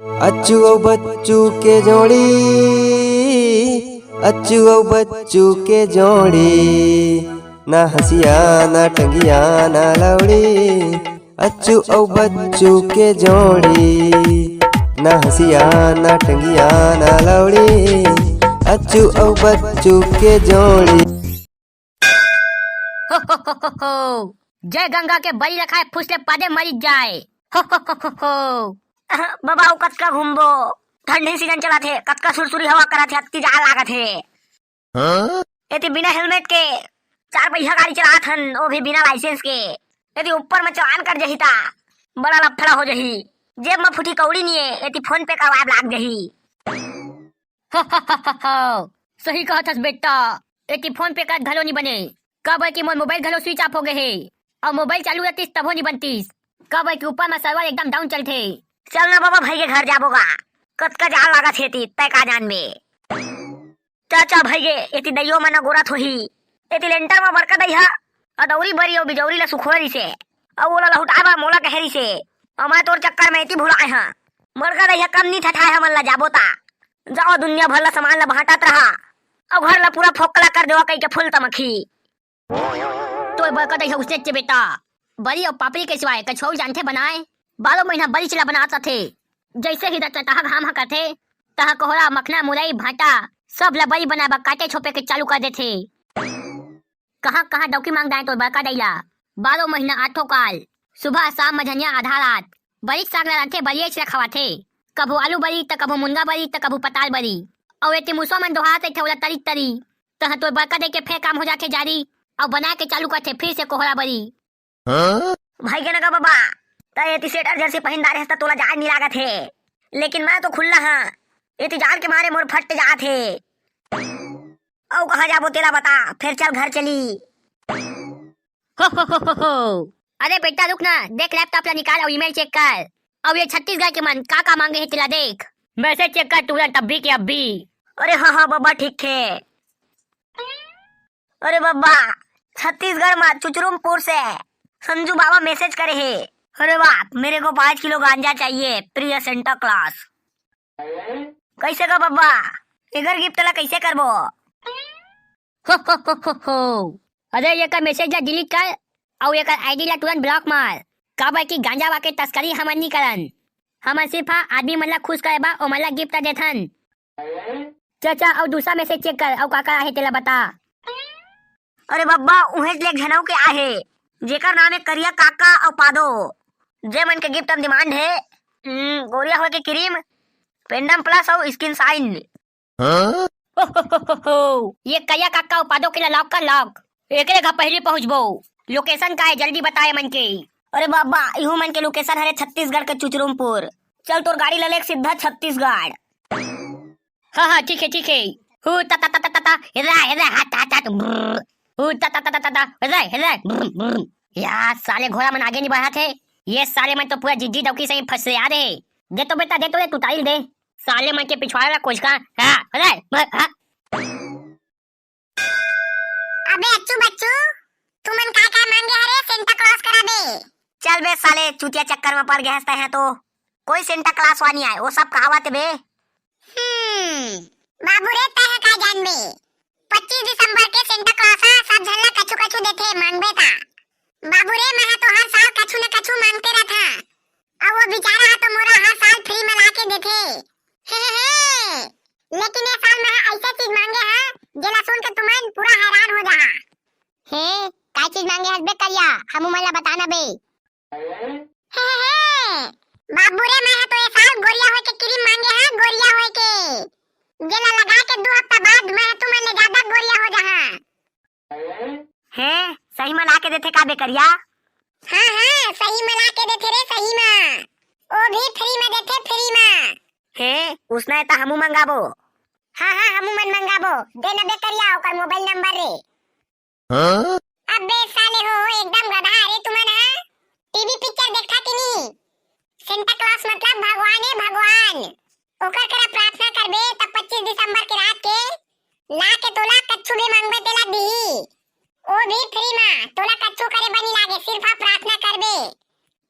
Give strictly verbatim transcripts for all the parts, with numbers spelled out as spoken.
अच्चू अउ बच्चू के जोड़ी, अच्चू अउ बच्चू के जोड़ी, ना हंसिया ना टंगिया ना लौड़ी। अच्चू अउ बच्चू के जोड़ी, ना हंसिया ना टंगिया ना लौड़ी। अच्चू अउ बच्चू के जोड़ी। हो, हो, हो, हो, हो। जय गंगा के बरी रखाए, फुसले पादे मरी जाए। हो, हो, हो, हो, हो। बाबा, अउ कतका घूमबो? ठंडी सीजन चलत हे, कतका सुरसुरी हवा करत हे, अत्ती जाड़ लागत हे। हाँ? एती बिना हेलमेट के चार पहिया गाड़ी चलात हन, वो भी बिना लाइसेंस के। एती ऊपर में चलान कट जही ता बड़ा लफड़ा हो जही। जेब में फूटी कौड़ी निये, एती फोन पे करवाए लाग जही। हो, हो, हो, हो, हो। सही कहत हस बेटा, एती फोन पे करत घलो नी बने। काबर कि मोर मोबाइल घलो स्विच ऑफ हो गे हे, अउ मोबाइल चालू रहतिस तभो नी बनतिस। काबर कि ऊपर में सर्वर एकदम डाउन चलथे। चल ना बाबा, भाई के घर जाबो गा, कतका जाड़ लागत हे एती, तय का जानबे। चाचा भाई गे, एती दइयो मन गोरत होही। एती लेंटर म बड़का दई ह अदौरी बरी अउ बिजौरी ल सुखोए रिसे, अउ ओला लहुटाए बर मोला कहे रिसे। अउ मैं तोर चक्कर में एती भुलाए हं। बड़का दई ह कम नी ठठाए हमन ल, जाबो ता। जाओ, दुनिया भर ल सामान ल बांटत रहा, अउ घर ल पूरा फोकला कर देवा कहिके फूल तमखी। तोर बड़का दई ह उसने चे बेटा, बरी अउ पापड़ी के सिवाय कछु अउ जानथे बनाए? बारो महीना बरीच ला बनात रथे। जइसे ही चटहा घाम ह करथे, तहाँ कोहरा, मखना, मुरई, भांटा, सब ला बरी बनाए बर काटे छोपे के चालू कर देथे। कहाँ कहाँ डौकी मांग डाए तोर बड़का दई ला। बारो महीना आठो काल, सुबह, शाम, मझनिया, आधा रात, बरीच साग ला रांधथे, बरियेच ला खवाथे। कभू आलू बरी, त कभू मुनगा बरी, त कभू पताल बरी। अउ एती मुसवा मन दोहात रहिथे ओला तरी तरी। तहाँ तोर बड़का दई के फेर काम हो जाथे जारी, अउ बनाए के चालू करथे फिर से कोहरा बरी। हाँ? भाई के नगा बाबा, त एती स्वेटर जर्सी पहिन डारे हस त तोला जाड़ नी लागत हे, लेकिन मैं तो खुल्ला हं, एती जाड़ के मारे मोर फट जात हे। अउ कहाँ जाबो तेला बता, फेर चल घर चली। हो, हो, हो, हो, हो। अरे बेटा रुक ना, देख लैपटॉप ला निकाल अउ ईमेल चेक कर। अउ ये छत्तीसगढ़ के मन का का मांगे हे तेला देख। मैसेज चेक कर तुरंत, अभी के अभी। अरे हाँ, हाँ बाबा, ठीक हे। अरे बाबा, छत्तीसगढ़ म चुचरुमपुर से संजू बाबा मैसेज करे हे। अरे बाप, मेरे को पाँच किलो गांजा चाहिए, प्रिय सेंटा क्लॉस। कइसे गा बाबा, एकर गिफ्ट ला कइसे करबो? हो, हो, हो, हो, हो। अरे, एकर मैसेज ला डिलीट कर अउ एकर आईडी ला तुरंत ब्लॉक मार, काबर कि गांजा वाके तस्करी हमन नी करन। हमन सिर्फ हा आदमी मन ला खुश करे बर ओमन ला गिफ्ट देथन। चाचा, अउ दूसरा मैसेज चेक कर, अउ का का आहे तेला बता। अरे बब्बा, उहेंच ले एक झन अउ के आहे, जेकर नाम हे करिया काका अउ पादो। जे मन के गिफ्ट म डिमांड हे, हम्म, गोरिया होए के क्रीम, पेंडम प्लस अउ स्किन शाइन। हाँ? हो, हो, हो, हो, हो। ये करिया काका अउ पादो के ला लॉक कर लॉक। एकरे घर पहिली पहुंचबो। लोकेशन का हे, जल्दी बताए मन के। अरे बाबा, इहू मन के लोकेशन हरे छत्तीसगढ़ के चुचरुमपुर। चल तोर गाड़ी ला लेके सीधा छत्तीसगढ़। हाँ, हाँ, ठीक हे, ठीक हे। हु ता ता ता ता ता ता, हेरा, हेरा, हट, हट, हट, ब्र। हु ता ता ता ता ता ता, हेरा, हेरा, ब्र, ब्र। यार, साले घोड़ा मन आगे नी बढ़त हे। ये साले मन तो पूरा जिज्जी डौकी सही फसरिया दे हे। दे तो बेटा, दे तो रे, तू ताइल दे। साले मन के पिछवाड़ा ला कोचका। हाँ, हेरा, ब्र, हाँ। अबे अच्चू बच्चू, तुमन काय काय मांगे हरे सेंटा क्लॉस करा बे? चल बे साले, चूतिया चक्कर में पड़ गए हंसते हैं तो। कोई सेंटा क्लॉस वा नी आए, वो सब कहावत बे। हम्म, बाबू रे, तय है का जानबे? पच्चीस दिसंबर के सेंटा क्लॉस हा सब झन ला कछु कछु देथे, मांगबे ता। बाबू रे, मैं हा तो हर साल कछु न कछु मांगते रहता। अउ वो बेचारा हा तो मोरा हर साल फ्री में ला के देथे। हे, हे, हे। लेकिन ये साल मैं हा ऐसा चीज मांगे हा, जेला सुन के तुमन पूरा हैरान हो जाहा। हे, काय चीज मांगे हस बे करिया? हमू मन ला बता ना बे। हे, हे, हे। बाबू रे, मैं हा तो ये साल गोरिया होए के क्रीम मांगे हा, गोरिया होए के। जेला लगा के दू हफ्ता बाद मैं हा तुमन ले ज्यादा गोरिया हो जाहा। हे, सही में ला के देथे का बे करिया? हाँ, हाँ, सही में ला के देथे रे, सही में। वो भी फ्री में देथे, फ्री में। हे, उसना हे त हमू मंगाबो। हाँ, हाँ, हमू मन मंगाबो। दे न बे करिया ओकर मोबाइल नंबर रे। हाँ? अबे साले हो, एकदम गधा रे तुमन, हाँ? टीवी पिक्चर देखथा कि नी? सेंटा क्लॉस मतलब भगवान हे, भगवान। ओकर करा प्रार्थना करबे त पच्चीस दिसंबर के रात के ला के तोला कच्छु भी मांगबे तेला दिही। ओ भी फ्री मा, तोला कच्छु करे बर नी लागे, सिर्फ हा प्रार्थना करबे।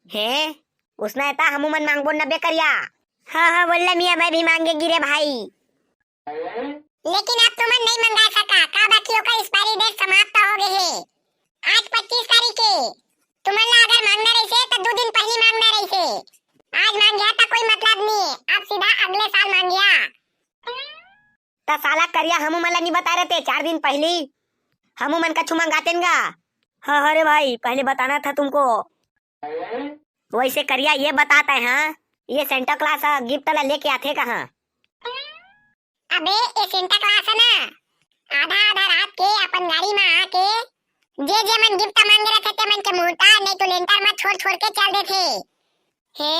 हे, उसना हे त हमू मन मांगबो न बे करिया। हाँ, हाँ, बोल ले मियाँ, मैं भी मांगेगी रे भाई। लेकिन अब तुमन नहीं मंगा सका, काबर कि ओकर expiry date समाप्त हो गए हे। आज पच्चीस तारीख हे, तुमन ला अगर मांगना रहिसे, त दू दिन पहली मांगना रहिसे। आज मांगिया, त कोई मतलब नहीं हे, अब सीधा अगले साल मांगिया। त साला करिया, हमू मन ला नहीं बताए रहते चार दिन पहली, हमू मन कछु मंगातेन गा। हाँ, हाँ रे भाई, पहले बताना था तुमको। वैसे करिया, ये बता तैं, हाँ, ये Santa Claus ह gift ला लेके आथे कहाँ? अबे, ये Santa Claus ह ना, आधा आधा रात के अपन गाड़ी में आके जे जे मन gift मांगे रहथे, ते मन के मुहूर्ता नहीं तो लेंटर में छोड़ छोड़ के चल देथे। हे,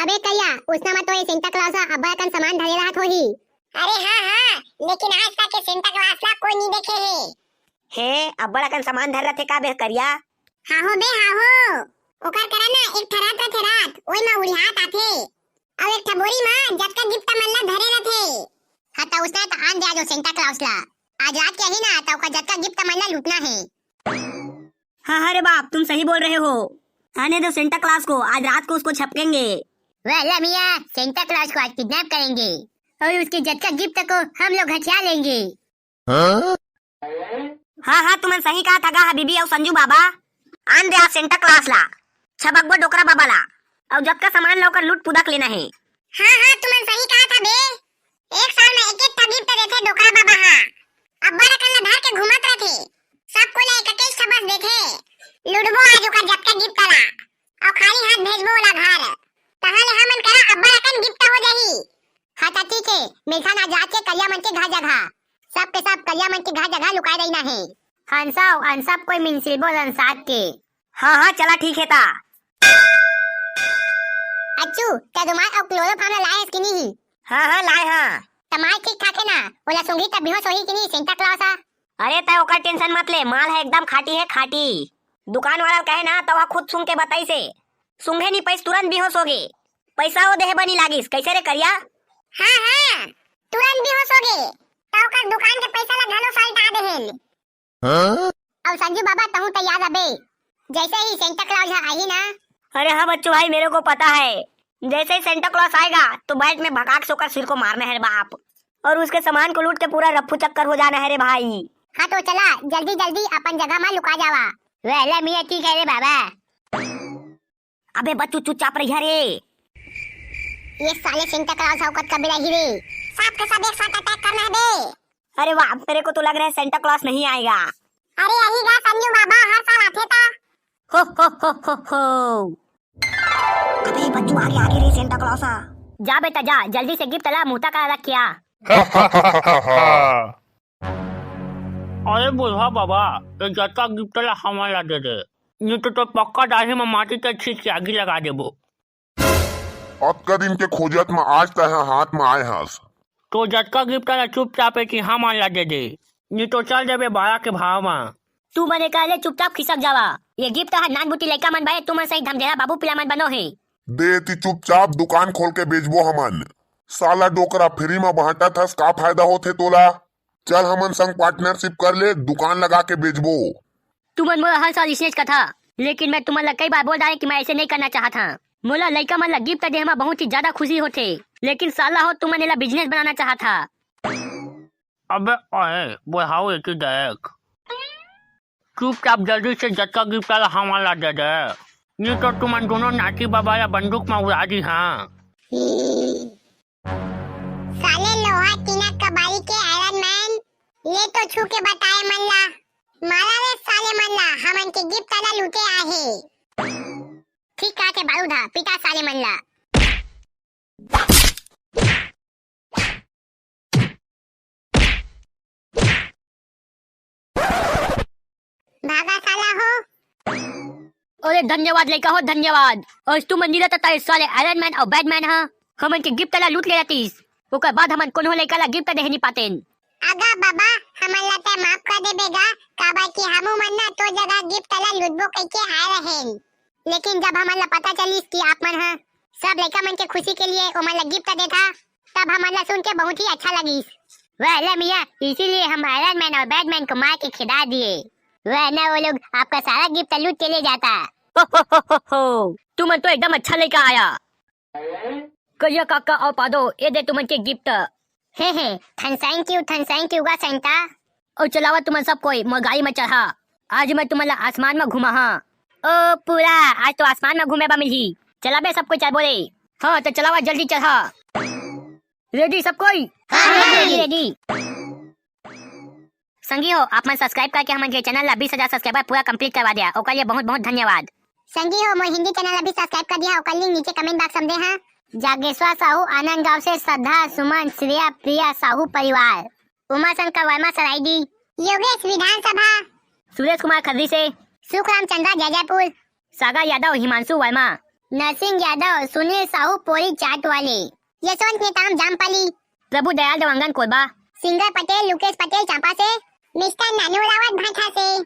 अबे करिया, उसना म तो ये Santa Claus ह अब्बड़ अकन सामान धरे रहत होही। अरे हाँ, हाँ, लेकिन आज तक ये Santa Claus ला कोई नहीं देखे हे। हे, अब्बड़ अकन सामान धरे रहथे का बे करिया? हाँ हो बे, हाँ हो। ओकर करा ना एक ठा रथ रथे, रथ, ओई म उड़िहात आथे। अउ एक ठा बोरी म जतका gift मन ला धरे रहथे। हाँ, त उसना त आन दे आज वो Santa Claus ला। आज रात के आही ना, त ओकर जतका gift मन ला लूटना हे। हाँ, हाँ रे बाप, तुम सही बोल रहे हो। आने दो Santa Claus को, आज रात को उसको छपकेंगे। वाह ला मियाँ, Santa Claus को आज kidnap करेंगे और उसके जतका gift को हम लोग हथिया लेंगे। हाँ? हाँ, हाँ, तुमन सही कहा था गा, हबीबी अउ संजू बाबा। आन दे आज Santa Claus ला, छबकबो डोकरा बाबा ला, अउ जतका सामान ला ओकर लूट पुदक लेना हे। हाँ, हाँ, तुमन सही कहा था बे। एक साल में एक एक ठा gift देथे डोकरा बाबा हा। अब्बड़ अकन ला धर के घूमत रथे। सब कोई ला एक एक ठा बस देथे। लूटबो आज ओकर जतका gift ला। अउ खाली हाथ भेजबो ओला घर। तहाँ ले हमन करा अब्बड़ अकन gift हो जाही। हाँ त ठीक हे, मिलथन आज जाके करिया मन के घर जगह। सब के सब करिया मन के घर जगह लुकाए रहिना हे। हंसाओ, अन सब कोई मिंसिलबो लंसात के। हाँ, हाँ, चला ठीक हे ता। अच्छू, तैं दो माय अउ chloroform ला लाए हस कि नहीं? हाँ, हाँ, लाए हाँ। त माय ठीक ठाक हे ना? ओला सूंघी त बेहोश होही कि नहीं Santa Claus ह? अरे तैं ओकर tension मत ले, माल ह एकदम खाटी हे, खाटी। दुकान वाला ल कहे ना, त ओहा खुद सूंघ के बताइस हे। सूंघे नी पाइस, तुरंत बेहोश होगे। पैसा ओ देहे बर नी लागिस। कैसे रे करिया? हाँ, हाँ, तुरंत बेहोश होगे। त ओकर दुकान के पैसा ला घलो सलटा देहेन। हाँ? अउ संजू बाबा, तहूँ तैयार रबे, जैसे ही Santa Claus ह आही ना। अरे हाँ बच्चू भाई, मेरे को पता है, जैसे ही Santa Claus आएगा तो bat में भगाक से ओकर सिर को मारना है रे बाप, और उसके सामान को लूट के पूरा रफ्फू चक्कर हो जाना है रे भाई। हाँ तो चला, जल्दी जल्दी अपन जगह मा लुका जावा। वाह ला मियाँ, ठीक है रे बाबा। अबे बच्चू, चुपचाप रहिया रे। ये साले Santa Claus ह कतका बेरा ही रे। सब के सब एक साथ attack करना है बे। अरे वाह, मेरे को तो लग रहा है Santa Claus नहीं आएगा। अरे यही गा संजू बाबा, हर साल आथे ता। हो, हो, हो, हो, हो। अबे बच्चू, आगे, आगे रे Santa Claus ह। जा बेटा जा, जल्दी से gift ला मुहूता करा रख के आ। अरे बुढ़वा बाबा, ये जतका gift ला हमन ला दे दे, नहीं तो, तो पक्का दाढ़ी में माटी के छींच के आगी लगा देबो। अतका दिन के खोजत म आज तैं ह हाथ म आए हस। तो जतका gift ला चुपचाप एती हमन ला दे दे, नहीं तो चल देबे बाड़ा के भाव म। तू मन एकर ले चुपचाप खिसक जावा। ये gift ह नानबुटी लइका मन बर, तुमन सही धमधेला बाबू पिला मन बनो हे। दे एती चुपचाप, दुकान खोल के बेचबो हमन। साला डोकरा, free म बांटत हस, का फायदा होथे तोला? चल हमन संग partnership कर ले, दुकान लगा के बेचबो। तुमन मोला हर साल इसनेच कथा, लेकिन मैं तुमन ला कई बार बोल डारे कि मैं ऐसे नहीं करना चाहत हूँ। मोला लइका मन ला gift देहे म बहुत ही ज्यादा खुशी होथे, लेकिन साला हो तुमन एला business बनाना चाहत हा। अबे ओए, बुढ़ाऊ एती देख। चुपचाप जल्दी से जतका gift ला हमन ला दे दे, नहीं तो तुमन दोनों नाटी बाबा ला बंदूक म उड़ा दी हाँ। साले लोहा टीना कबाड़ी के Iron Man, ले तो छू के बताए मन ला। मारा रे साले मन ला, हमन के gift ला लूटे आहे। ठीक कहा थे बारूद हा, पिटा साले मन ला। भागा साला हो। अरे धन्यवाद लइका हो, धन्यवाद। आज तुमन नी रहता त ये साले Iron Man अउ Batman ह हमन के gift ला लूट ले रहतीस। ओकर बाद हमन कोनो लइका ला gift देहे नी पातेन। अगा बाबा, हमन ला तै माफ कर देबे गा, काबर कि हमू मन ना तोर जगह gift ला लूटबो कहिके आए रहेन। लेकिन जब हमन ला पता चलिस कि आप मन ह सब लइका मन के खुशी के लिए ओमन ला gift देथा, तब हमन ला सुन के बहुत ही अच्छा लगिस। वाह ले मियाँ, इसीलिए हम Iron Man और Batman को मार के खिदा दिए, वरना वो लोग आपका सारा gift लूट के ले जाता। हो, हो, हो, हो, हो। तुमन तो एकदम अच्छा लइका आया। करिया काका अउ पादो, ए दे तुमन के गिफ्ट। हे हे, थन thank you, थन thank you गा सेंटा। अउ चलावा तुमन सब कोई, मोर गाड़ी म चढ़ा। आज मैं तुमन ला आसमान म घुमा हाँ। ओ पूरा, आज तो आसमान म घूमे बा मिलही। चला बे सब कोई चल बोले। हाँ तो चलावा जल्दी चढ़ा। रेडी सब कोई? हाँ, हाँ, रेडी, रेडी। संगी हो, आप मन सब्सक्राइब करके हमन के चैनल ला बीस हजार सब्सक्राइबर पूरा कंप्लीट करवा दिया, ओकर लिए बहुत बहुत धन्यवाद। संगी हो, मोर हिंदी चैनल ला भी सब्सक्राइब कर दिया, ओकर लिंक नीचे कमेंट बॉक्स में दे हाँ। जागेश्वर साहू, आनंद गांव से श्रद्धा, सुमन, श्रेया, प्रिया, साहू परिवार, उमा शंकर वर्मा सराइडी, योगेश विधानसभा, सुरेश कुमार खर्री से, सुखराम चंद्रा जैजैपुर, सागर यादव, हिमांशु वर्मा, नरसिंह यादव, सुनील साहू पोरी चाट वाले, यशवंत नेताम जामपाली, प्रभु दयाल देवांगन कोरबा, सिंगर पटेल, लुकेश पटेल चांपा से, मिस्टर नानू रावत भाठा से,